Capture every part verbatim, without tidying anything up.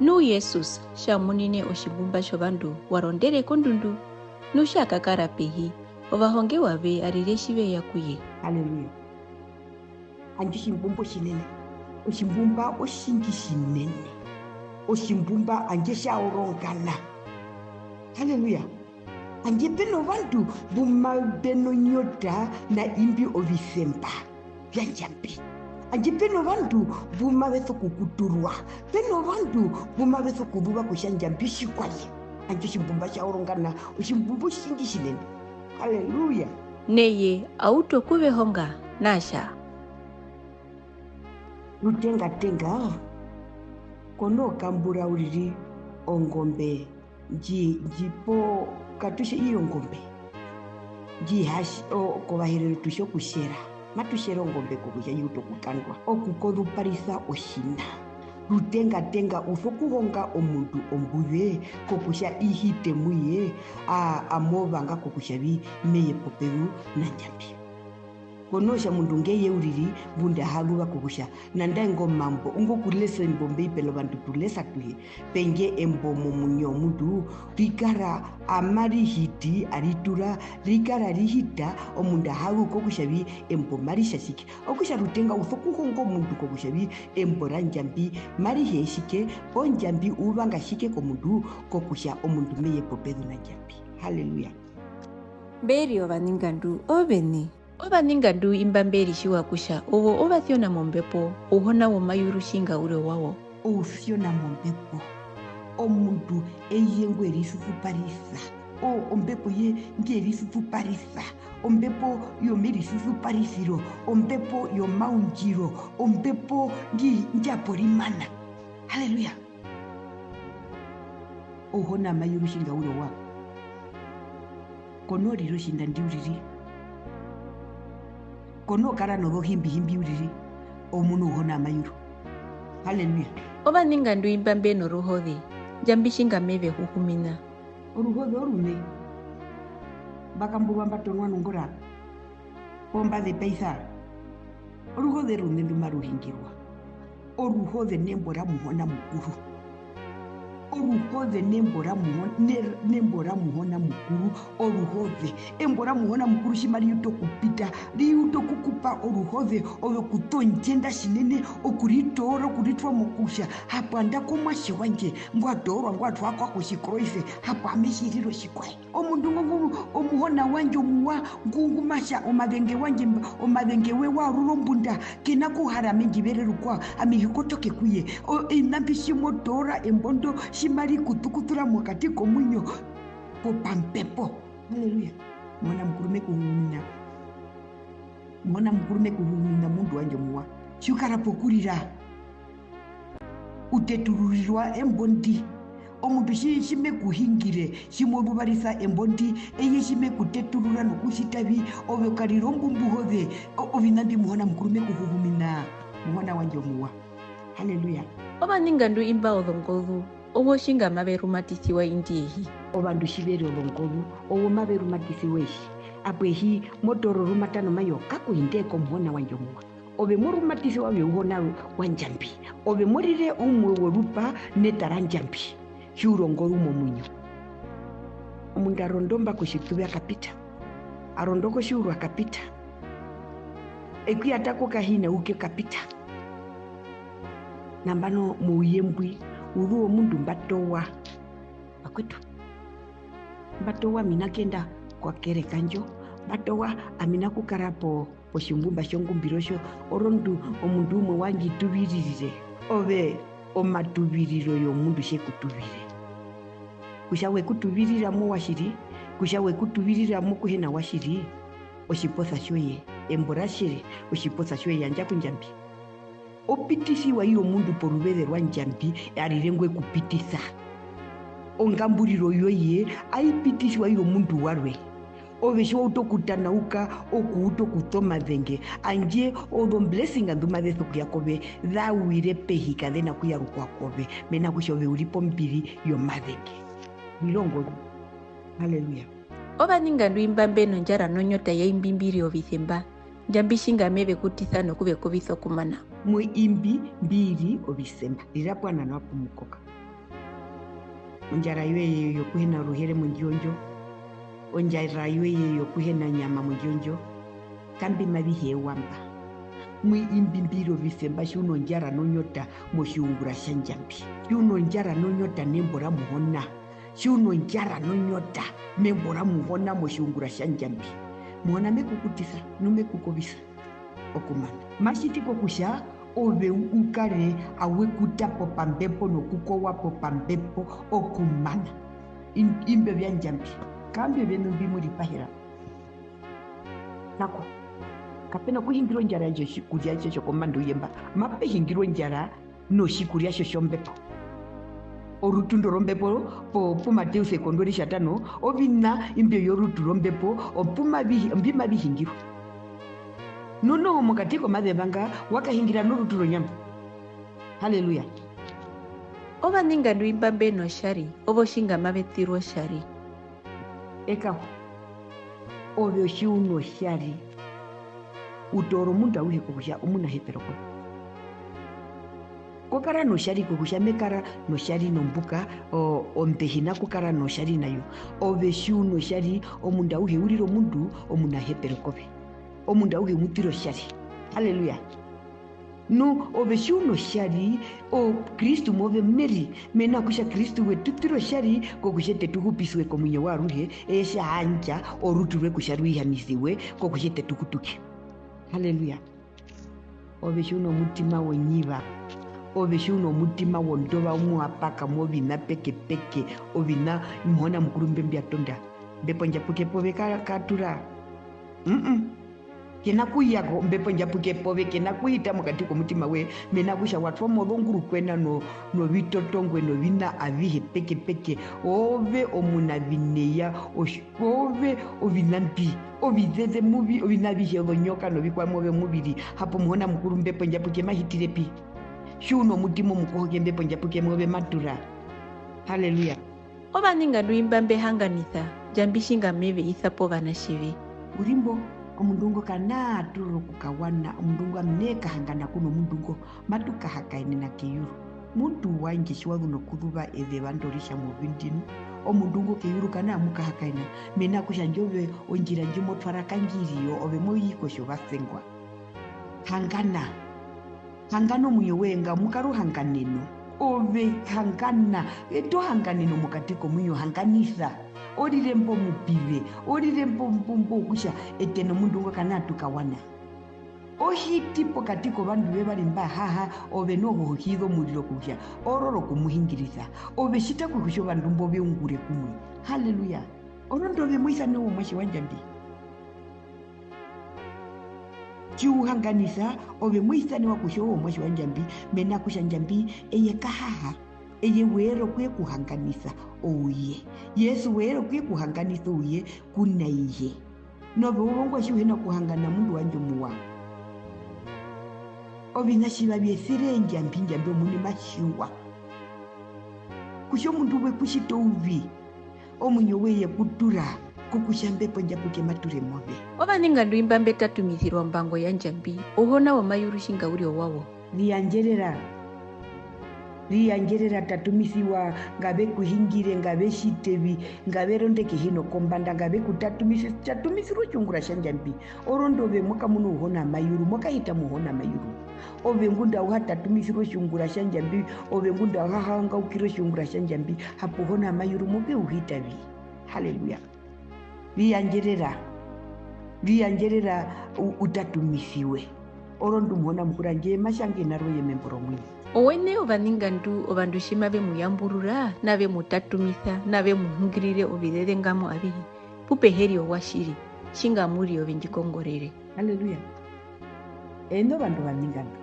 Nu Jesus, tja munine otjimbumba tjovandu, wa rondere kondundu. Nu tja kakara pehi, ovahongewa ve arire tji ve ya ku ye. Haleluya. Handje otjimbumba otjinene. Otjimbumba otjingi tjinene. Otjimbumba handje tja orongana. Haleluya. Handje pe novandu mbu mave nonyota na imbi ovisemba vya Ndjambi. Handje pe novandu mbu mave sokukuturwa. Pe novandu mbu mave sokuzuva kutja Ndjambi otjikwaye. Handje otjimbumba tja orongana, otjimbumba otjingi tjinene. Haleluya. Neye a utu okuvehonga, na tja. Rutengatenga, ko noo kambura uriri ongombe ndji-, ndji po-, katu tje iyo ngombe. Ndji ha tji-, o-, kOvaherero tu tja okutjera. Matu tjere ongombe kokutja i ute okukandwa. Okukozuparisa otjiṋa. Rutengatenga u sokuhonga omundu ombuze kokutja i hite mu ye, a-, amo vanga kokutja vi me ye popezu na Ndjambi. Ko noo tja omundu nge ye uriri ngunda a ha zuva kokutja, nandae ingo omambo, ingo okulesa embo Ombeibela ovandu tu lesa atuhe, pendje embo momuinyo womundu ri kara amari hiti, ari tura, ri kara ri hita, omundu a ha zuu kokutja vi embo mari tja tjike. Okutja rutenga u sokuhonga omundu kokutja vi embo ra Ndjambi mari hee tjike, poo Ndjambi u vanga tjike komundu kokutja omundu me ye popezu na Ndjambi. Haleluya. Mbe ri ovaningandu oveni. Ovaningandu imba mbe ritjiwa kutja owo ovasyona mombepo, ouhona womayuru tjinga u ri owawo. Ousyona mombepo. Omundu eye ngwe risusuparisa. O-, ombepo ye nge risusuparisa. Ombepo yomerisusuparisiro. Ombepo yomaundjiro. Ombepo ndji-, ndja porimana. Haleluya. Ouhona womayuru tjinga u ri owawo. Ko noo rira otjindandi uriri. Ko noo kara nozohimbihimbi uriri. Omunu ouhona womayuru. Haleluya. Ovaningandu imba mbe noruhoze, Ndjambi tjinga me ve huhumina. Oruhoze oruṋe. Mba kamburwa, mba tonwa nongora. Poo mba zepaisa. Oruhoze ruṋe ndu maru hingirwa. Oruhoze nembo ra Muhona Mukuru. Oruhoze nembo ra Muho-, ne-, nembo ra Muhona Mukuru. Oruhoze. Embo ra Muhona Mukuru tji mari utu okupita, ri utu okukupa oruhoze, ove okuta ondjenda tjinene, okuritoora, okuritwa mokutja, hapo andaku omuatje wandje ngwa toorwa, ngwa twakwa kotjikoroise, hapo ame tjirire otjikwaye. Omundu ngo, ngo, omuhona wandje omuwa, ngu, ngu ma tja omazenge wandje mba-, omazenge we wa rura ombunda, ke na kuhara ame ndji vere rukwao, ami hi kotoke ku ye. O, oviṋa mbi tji mo toora embo ndo, tji mari kutukutura mokati komuinyo, popambepo. Haleluya. Muhona Mukuru me ku huhumina. Muhona Mukuru me ku huhumina, mundu wandje omuwa. Tji u kara pokurira, u tetururirwa embo ndi. Omundu tji, tji me ku hingire, tji mo zuvarisa embo ndi, eye tji me ku teturura nokutjita vi, ove u karira ombumbu hoze, o-, oviṋa mbi Muhona Mukuru me ku huhumina, Muhona wandje omuwa. Haleluya. Ovaningandu imba ozongozu, owo tjinga mave rumatisiwa indi ehi. Ovandu tji ve ri ozongozu, owo mave rumatisiwa ehi. Apo ehi mo toora orumata nomayo, kaku indee ko Muhona wandje omuwa. Ove mo rumatisiwa ove ouhona wa Ndjambi. Ove mo rire umwe worupa neta ra Ndjambi. Tji u ri ongozu momuinyo. Omundu a rondo mba kotjituve a kapita. A rondo kotjiuru a kapita. E ku yata kokahina uke kapita. Nambano mouye mbwi, u zuva omundu mba towa. Vakwetu, mba towa ami na kuyenda kokereka ndjo, mba towa ami na kukara po-, potjimbumba tjongumbiro tjo, orondu omundu umwe wa ndji tuviririre. Ove omatuviriro yomundu tje ku tuvire. Kutja we ku tuvirira mo wa tjiri, kutja we ku tuvirira mo ku hena wa tjiri, otjiposa tjoye, embo ra tjere, otjiposa tjoye yandja ku Ndjambi. O pitisiwa i omundu poruveze rwa Ndjambi, arire ngwe ku pitisa. Ongamburiro yoye ai pitisiwa i omundu warwe. Ove tji wa utu okutanauka, okuuta okutwa omazenge, handje ozo blessing nḓu maze sokuya kove, za wire pehi, kaze na kuyarukwa kove, mena rokutja ove u ri pombiri yomazenge. Wirongo. Haleluya. Ovaningandu imba mbe nondjara nonyota ya imbi mbi ri ovisemba, Ndjambi tjinga me ve kutisa noku ve kovisa okumana. Mu imbi mbi ri ovisemba, rira pwa nanwa pu mukoka. Ondjara yoye yokuhena oruhere mondjuwo ndjo, ondjara yoye yokuhena nyama mondjuwo ndjo, kambi mavi hewa mba. Mwi imbi mbi rovise mba, tji u nondjara nonyota motjiungura tja Ndjambi. Tji u nondjara nonyota nembo ra Muhona. Tji u nondjara nonyota membo ra Muhona motjiungura tja Ndjambi. Muhona me ku kutisa, nu me ku kovisa. Okumana. Matji tjiti kokutja ove u kare awe kuta popambepo nokukowa popambepo okumana. In-, imbi ovya Ndjambi. Kaambi ovyeṋu mbi mu ripahera. Kako. Kape na kuhingirwa ondjara yandje tji-, kutja tjo tjokombanda ouyemba. Mape hingirwa ondjara notjikurya tjo tjombepo. Orutu ndo rombepo, po, pu Mateus ekondo ritjatano, oviṋa imbi vyorutu rombepo, opu mavi-, mbi mavi hingirwa. Nu noho mokati komazeva nga, wa kahingira norutu ronyama. Haleluya. Ovaningandu imba mbe notjari, ovo tjinga mave ṱirwa otjari. Ekaho, ove otji u notjari, u toora omundu auhe kokutja omunahepero kove. Ko kara notjari kokutja me kara notjari nombuka, o-, ombe hi na kukara notjari na yo. Ove tji u notjari, omundu auhe u rira omundu omunahepero kove. Omundu auhe u mu ṱira otjari. Haleluya. Nu ove tji u notjari, o Kristu move me ri, mena rokutja Kristu we tu ṱira otjari kokutja eṱe tu hupisiwe komuinyo waaruhe, eye tja yandja orutu rwe kutja ru ihanisiwe kokutja eṱe tu kutuke. Haleluya. Ove tji u nomutima wonyiva, ove tji u nomutima wondova umwe wa paka mo oviṋa pekepeke, oviṋa Muhona Mukuru mbe mbya tonda, Mbepo Ndjapuke pove ka-, ka ṱura. Mm-mm. Ke na kuya ko, Mbepo Ndjapuke pove ke na kuhita mokati komutima woye, mena rokutja wa twa mo ozongurukwena no-, novitotongwe noviṋa avihe pekepeke. Ove omunavineya, otj-, ove oviṋa mbi, ovizeze muvi, oviṋa avihe, ozonyoka novikwao move muviri. Hapo Muhona Mukuru Mbepo Ndjapuke ma hitire pi? Tji u nomutima omukohoke Mbepo Ndjapuke move ma ṱura. Haleluya. Ovaningandu imba mbe hanganisa, Ndjambi tjinga me ve isa povanatje ve. U ri mbo, omundu ngo ka na turura okukawana, omundu ngo ami me kahangana ku nomundu ngo, matu kahakaenena keyuru. Mundu wandje tji wa zu nokuzuva ezeva ndo ritja movinḓinu, omundu ngo keyuru ka na mu kahakaena, mena rokutja handje ove ondjira ndji mo twara ka ndji ri yo, ove mo i kotjovasengwa. Hangana. Hangana omuinyo woye nga mu kare ohanganeno. Ove hangana, eta ohanganeno mokati komuinyo, hanganisa. O rire mbo mupive, o rire mbo, mbo, mbo kutja eṱe nomundu ngo ka na tu kawana. O hiti pokati kovandu vevari mba haha, ove noho ho hiza omuriro kutja o roro okumuhingirisa. Ove tjita kutja ovandu mbo ve ungure kumwe. Haleluya. Orondu ove mo isanewa omuatje wa Ndjambi. Tji u hanganisa, ove mo isanewa kutja oove omuatje wa Ndjambi, mena rokutja Ndjambi eye ka haha, eye we era okuyekuhanganisa ouye. Jesu we era okuyekuhanganisa ouye ku na ihe. Nove u vongwa tji u hi na kuhangana mundu wandje omuwa. Oviṋa tjiva vi esire Ndjambi, Ndjambi omuini ma tjiwa. Kutja omundu we ku tjita ouvi, omuinyo woye ku tura, kokutja Mbepo Ndjapuke ma ture move. Ovaningandu imba mbe tatumisirwa ombango ya Ndjambi, ouhona womayuru tjinga u ri owawo. Riyandjerera. Riyandjerera, tatumisiwa, ngave ku hingire, ngave tjite vi, ngave ronde kehi nokombanda, ngave ku tatumise, tatumisirwa otjiungura tja Ndjambi. Orondu ove mo kamuna ouhona mayuru, mo kahita mouhona mayuru. Ove ngunda au ha tatumisirwa otjiungura tja Ndjambi, ove ngunda au ha hangaukirwa otjiungura tja Ndjambi, hapo ouhona mayuru mo ke u hita vi. Haleluya. Riyandjerera, riyandjerera u-, u tatumisiwe. Orondu Muhona Mukuru handje ma tjanga ena roye membo romuinyo. Oweṋe ovaningandu ovandu tji mave mu yamburura, nave mu tatumisa, nave mu hungirire ovizeze nga mo avihe, pu pe he ri ouatjiri, tjinga mu ri ove ndji kongorere. Haleluya. Eṋe ovandu ovaningandu.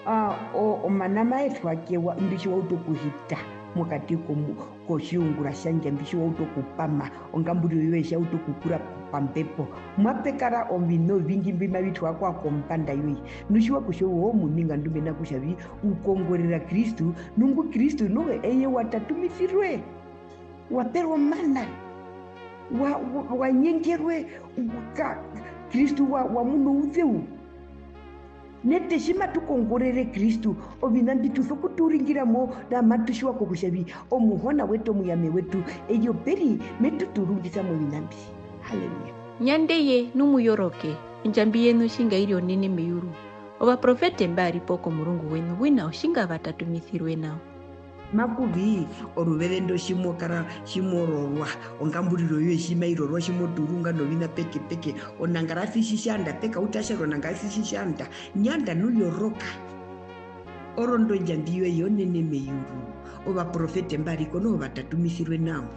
Ah, o-, omana maye twa kewa, imbi tji wa utu okuhita mokati komu-, kotjiungura tja Ndjambi, tji wa utu okupama, ongamburiro yoye tji ya utu okukura pambepo. Mwa pe kara oviṋa ovingi mbi mavi twa kwa kombanda yoye. Nu tjiwa kutja ove omuningandu mena rokutja vi u kongorera Kristu, nu ngu Kristu noho eye wa tatumisirwe. Wa perwa omana, wa, wa, wa nyengerwe, ka, Kristu wa, wa muna ouzeu. Nete tji matu kongorere Kristu, oviṋa mbi tu sokutuurungira mo, na matu tjiwa kokutja vi, Omuhona wetu, Omuyame wetu, eye ope ri me tu tuurungisa moviṋa mbi. Haleluya. Nyandeye nu mu yoroke, ondjambi yeṋu tjinga i ri onene meyuru. Ovaprofete mba ri po komurungu weṋu wina otjinga va tatumisirwe nao. Makuvi, oruveze ndo tji mo kara, tji mo rorwa, ongamburiro yoye tji mai rorwa, tji mo tuurunga noviṋa pekepeke, onangarasi tji tja nda, pe kauta tjarwe onangarasi tji tja nda, nyanda nu yoroka. Orondu ondjambi yoye onene meyuru. Ovaprofete mba ri ko noho va tatumisirwe nao.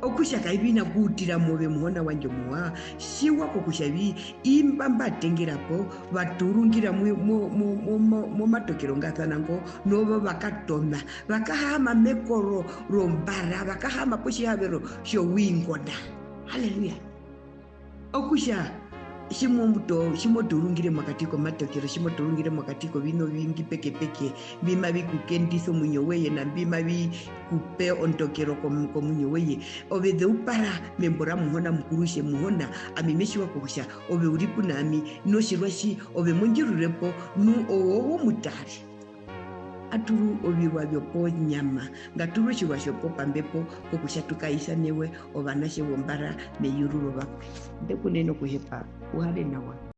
Okutja kai vi na kuutira move, muhona wandje omuwa, tjiwa kokutja vi, imba mba tengera po, va tuurungira mo-, mo-, mo-, mo-, mo-, momatokero nga sana ngo, novo va katona, va kahaama mekoro rombara, va kahaama potjihavero tjowiingona. Haleluya. Okutja, tji mo muto-, tji mo tuurungire mokati komatokero, tji mo tuurungire mokati koviṋa ovingi pekepeke, mbi mavi ku kendisa omuinyo woye, na mbi mavi ku pe ondokero kom-, komuinyo woye. Ove zeupara membo ra Muhona Mukuru, tje Muhona, ami me tjiwa kokutja ove u ri puna ami, notjirwa tji ove mo ndji rure po, nu oove omutari. Atu ru ovirwa vyoponyama, ngatu ru otjirwa tjopopambepo, kokutja tu kaisanewe ovanatje vombara meyuru rovakwe. Mbe ku nena okuhepa, u hare nawa.